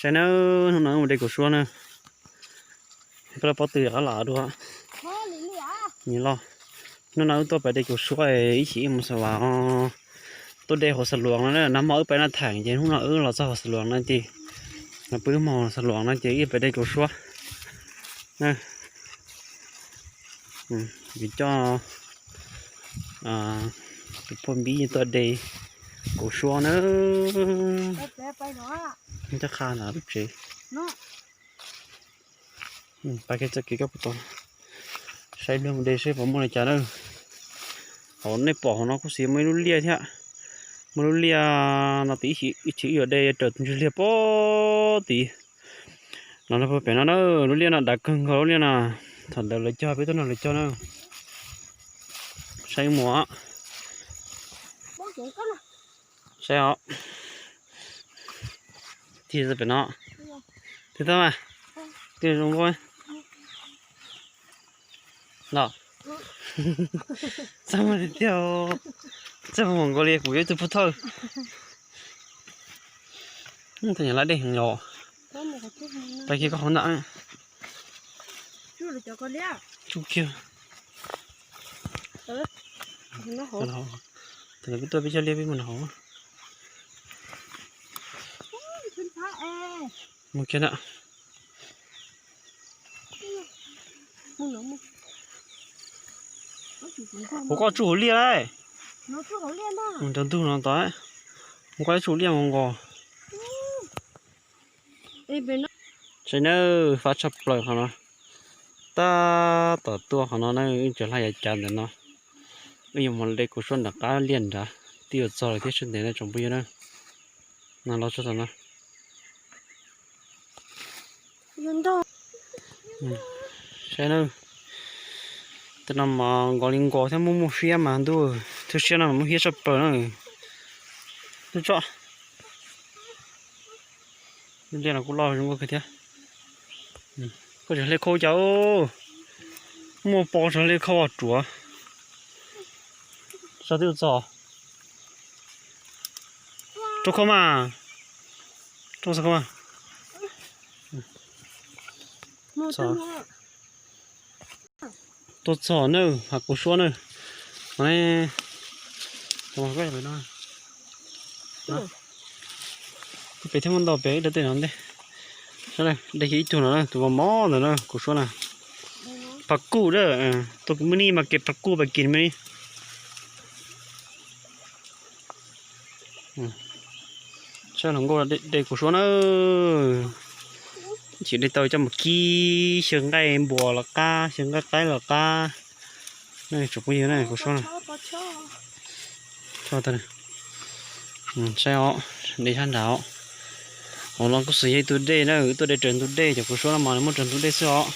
Saib nawb, hnub no wb mus de kaus suab na. Koj laj pob tw rov qab los dua. Nws los. Hnub no wb tuaj pem de kaus suab, ib chim wb mus xa vas, tuaj de hauv Xa Luas no na. Nag hmo wb pem Naj Theem ces hnub no wb los txog hauv Xa Luas no ces, no pw wb mus Xa Luas no ces wb pem de kaus suab na. Kuv coj tus poj npib tuaj de kaus suab na. Coj qha ntawm lub tsev. Pab kev txoj kev koj puas tau saib pliag mus de seb puas muaj li cas na. Hauv nej pom hauv no kuj xis muaj ib lub liaj thiab. Muaj lub liaj no tid, ib chim wb yuav de raws tus ntsis liaj pem tid. No pem no na, lub liaj no dav kawg nkaus lub liaj no. Thaum ntawd lawv cog, peb tuaj nrog lawv cog na. Saib mus. Saib os. Tig pem no. Tig tau mas. Tig zoo nkauj. Los. Txaj muag tiag tiag. Txaj muag nkaus li kuv yog ib tug pub thawj. Tus nyuam lab dej heev los. Tag kis koj hauv ntawm. Tsuj kiag. Tus no peb tuaj peb cog liaj peb mus nram hauv. Mus kiag na. Kuv koj tsuj hauv liaj lauj. Mus nrog ntug no tod. Kuv koj tsuj hauv liaj mus nkaus. Saib nawb, fab tshaj plaws qhov no. Tab tom tuaj qhov no na, wb tseem hla yav cav ntawm no. Wb yuav mus de kaus suab nram qab liaj nrad, twb yuav txog lawm thiab sawv ntev no tsoom phooj ywg na. No los txog tom no. Saib na, tej no mas nkaus li nkaus thiab muaj muaj hiab mas ntuj, twb siab no mas muaj hiab tshaj plaws na. Ntuj tso. Liaj no kuj loj zoo nkauj kawg thiab. Koj tseem hle khau cas? Muaj pos tseem hle khau ruam. Tso twb txog. Rau khau mas. Rau xav khau mas. Tuaj txog na, hav kaus suab na. Pem thiab muaj ntau pem ib rab tej no ntej. De kiag ib tug no na, tus mos mos ntawd na, kaus suab na. Pas kuj na, tus me ni mas kev pas kuj pas kis me ni. Saib hluas nkauj de kaus suab na. Tsis de tau coj mus kib xyaw nqaij npua los qab, xyaw nqaij qaib los qab. Nej tsoom phooj ywg na, kaus suab na. Saib os, de sab nrad os. Hauv no kuj xws yog ib tug dej na, tuaj de raws ntug dej, cov kaus suab no mas nws muaj raws ntug dej xwb os.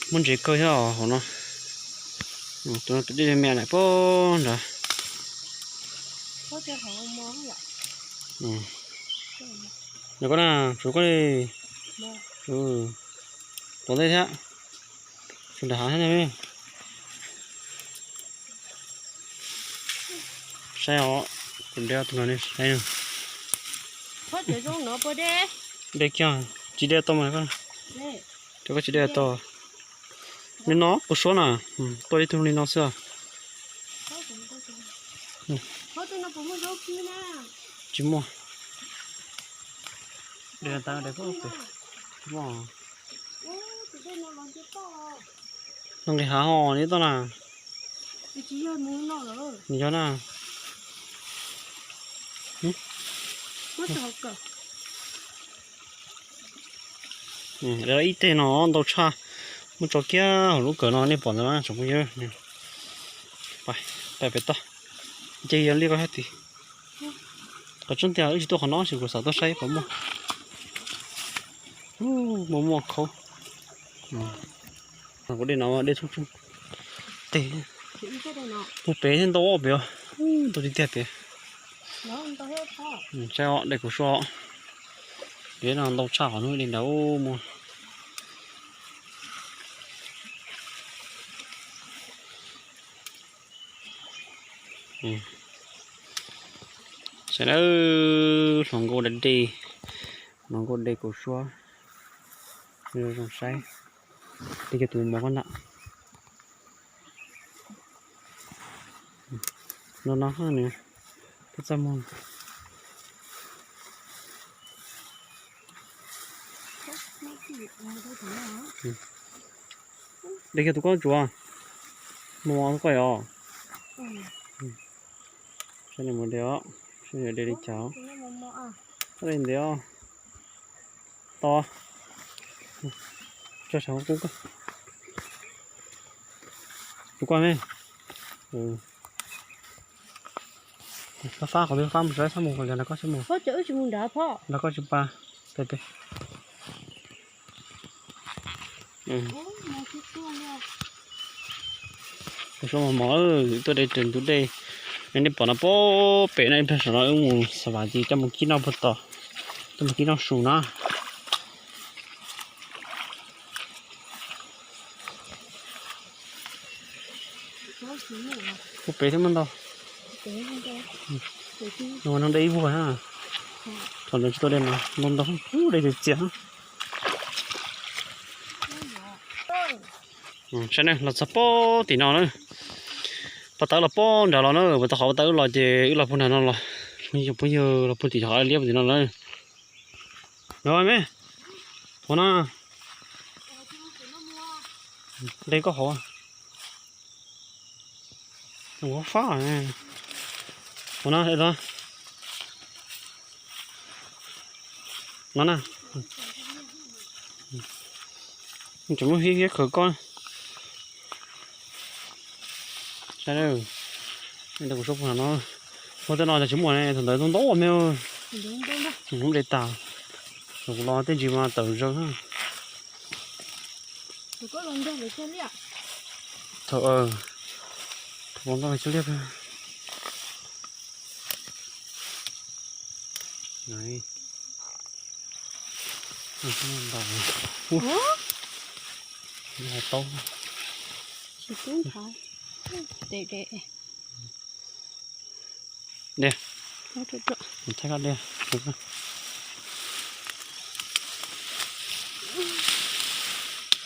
Muaj ntsev kawg thiab os hauv no. Tus no tus dej me na pog nrad. Yog koj na, tsum koj li. Tuav ntej thiab. Tsum nram hav thiab ne. Saib os, kuv de tus no saib. De kiag, tsis de tau mas koj. Rau koj tsis de tau. Li no kaus suab na, tuaj ib tug li no xwb. Tsis muaj. Tsis muaj. No nqis hav ho nws toj na. Nws yog na. Ib teg no ntau tshaj, muab tso kiag hauv lub kawm no nej pom ntawd na tsoom phooj ywg. Pais pem toj, ces yog li koj hais tias, qhov tseeb tiag wb tsis tuaj qhov no ces kuv xav tuaj saib puas muaj. Muaj muaj khaub. Kuv de no de tsob tsob teg, mus pem thiab ntau pem, ntau tiag tiag pem. Saib os, de kuv suab, pem no ntau tshaj qhov hnub de nrad muaj. Tam na, hluas nkauj da dej, hluas nkauj de kaum suab, zoo saib. Dej cog tus mos mos koj ntag. No no nws twb txaj muag. Dej cog tus koj tsuav, mos mos koj os. Saib nws mus de os, saib nws de li cas. Koj de ntev os. Tau. Tso saum kub koj. Tus koj ne. Fab fab qhov twg fab mus saib, fab mus qhov nrad koj saib mus. Nrad koj tsis pa. Peb peb. Kuv suab mos mos, tuaj de raws ntug dej. Nej pom no pem no ib pliag saum no wb mus xav vas ces coj mus kib noj puag tod, coj mus kib noj su na. Ua pem thiab muaj ntau. Nws ua no de ib vuag na. Thaum ntawd tsis tau de mas ntau ntau, ub, de txias txias. Saib ne, los txog pem tim no na. Paj Tawb los pem nrad los na, puas tau qhov Paj Tawb los ces wb los puag nram no los. Yog phooj ywg los puag tim qhov liab puag tim no na. Los me, ua no. De koj hauv. Ua fab. Ua no, no na. Tseem muaj hiab hiab khaws koj. Saib, kuv suab puag no, puag tej no tsis muaj ne, thaum ntawd ntau ntau me. Kuv de tas, kuv los tej ntsis mas tawm zaws. Thaum, thaum ntau cov liaj. Tau. De. Thaij koj de.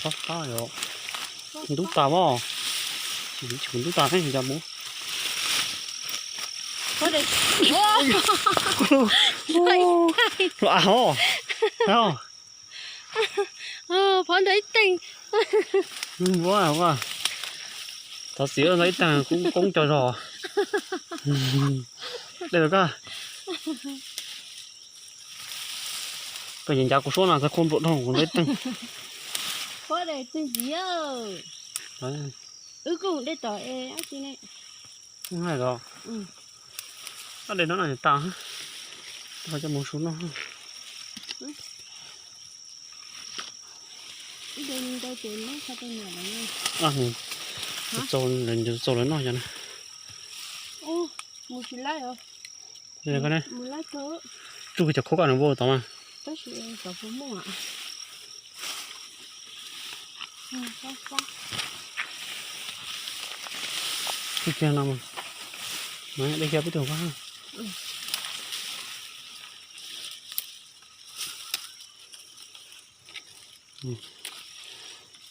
Txhob qab yom. Ntub tas mog. Tsis ntub tas ne, cas mus. Los av os. Phov ntawd ib teeg. Thov txim, ntawd ib teeg kub koob co zog. Dej los koj. Koj ncav kuv suab no txog khuab npluam dhau kuv ntawd ib teeg. Wb kuj de tom es ab tsi ne. Hais los, ab de no no tas, coj mus su noj. Txaus lawv noj cov na. Tsuj kiag cov khaub koj nws npua tod mas. Tsuj kiag no mas. Dej kiag peb tug koj.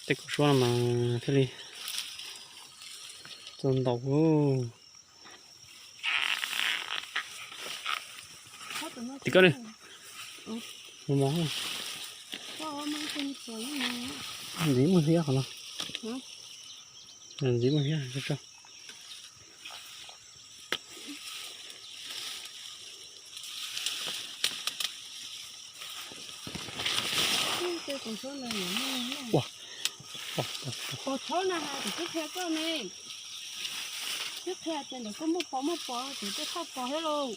Tej kaum suab no mas thiaj li txaus ntau. Tim koj ne. Mos mos. Ntxiv muaj hiab qhov no. Ntxiv muaj hiab tso. Ua, pos tshab na, kuv twb qhia koj ne. Twb qhia tias ntawm koj muaj pos muaj pos, kuv twb thauj pos thiab lauj.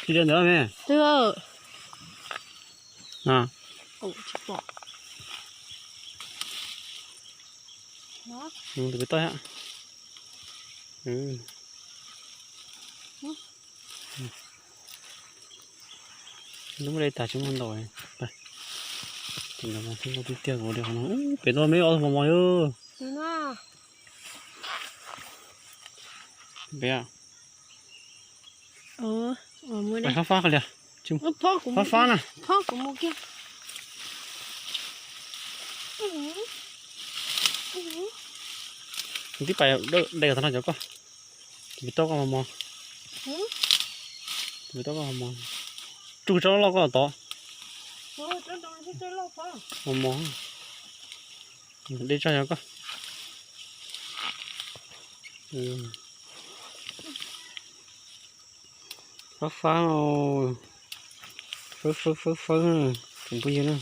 Tsis de ntawd me. Twb, tsis pom. Tus kwv tij. Lub de tas tsis muaj ntau. Tim no mas thiaj muaj tiag tiag, kuv de qhov no. Pem toj me ob tug mos mos yog. Pem. Fab fab qhov lias. Fab fab na. Tib pais de tag no cov koj. Tus pim toj koj mos mos. Tus pim toj koj mos mos. Tsuj tsob loj koj tod. Mos mos. De tso yog koj. Fab fab, fawb fawb fawb fawb, tsoom phooj ywg na.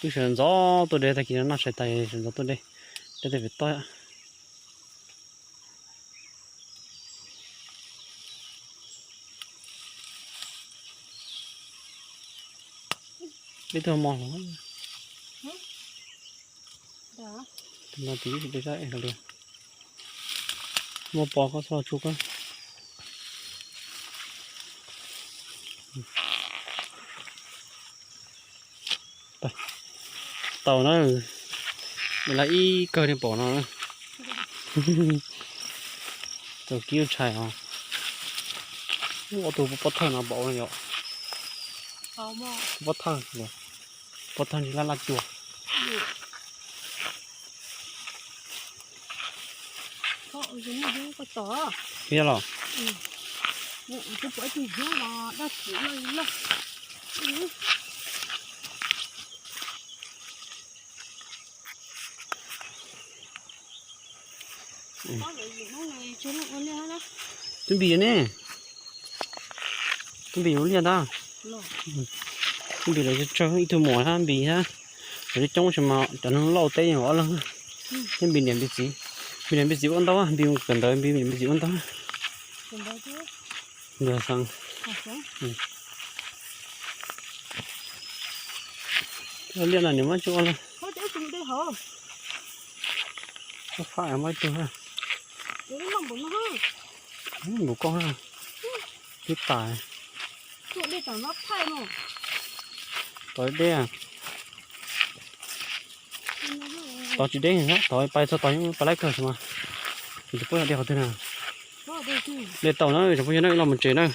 Wb sawv ntxov tuaj de, tag kis no noj tshais tas sawv ntxov tuaj de, de tej pem toj. Ib tug mos los. Tus no tiv ib tsis de sab es hauv li. Muaj pos koj txhob tsuj koj. Tau na, nws lawv ib kawg li pom no. Tau kib ua tshais os. Ua tus pob thawj no pom ua yom. Pob thawj, pob thawj ntshe laj laj cua. Yog los. Twb npis ne. Twb npis ua liaj ntag. Twb npis lawv tsawg, ib tug muam hab npis hab. Lawv coob coob mas cov neeg lauj teb yeej ob leeg. Thiab npis niam npis txiv, npis niam npis txiv ua ntau, npis kawm ntawv npis niam npis txiv ua ntau. Ntawd xeev. Liaj no nws muab tsis ua li. Fab muab ib tug. Npaum koj, twb tas. Tod deb. Tod tsis deb, tod pais txog tod yeej pais laib kawg xwb mas. Tsis paub yog de qhov twg na. De tau na, tsoom phooj ywg na, los mus tsev na.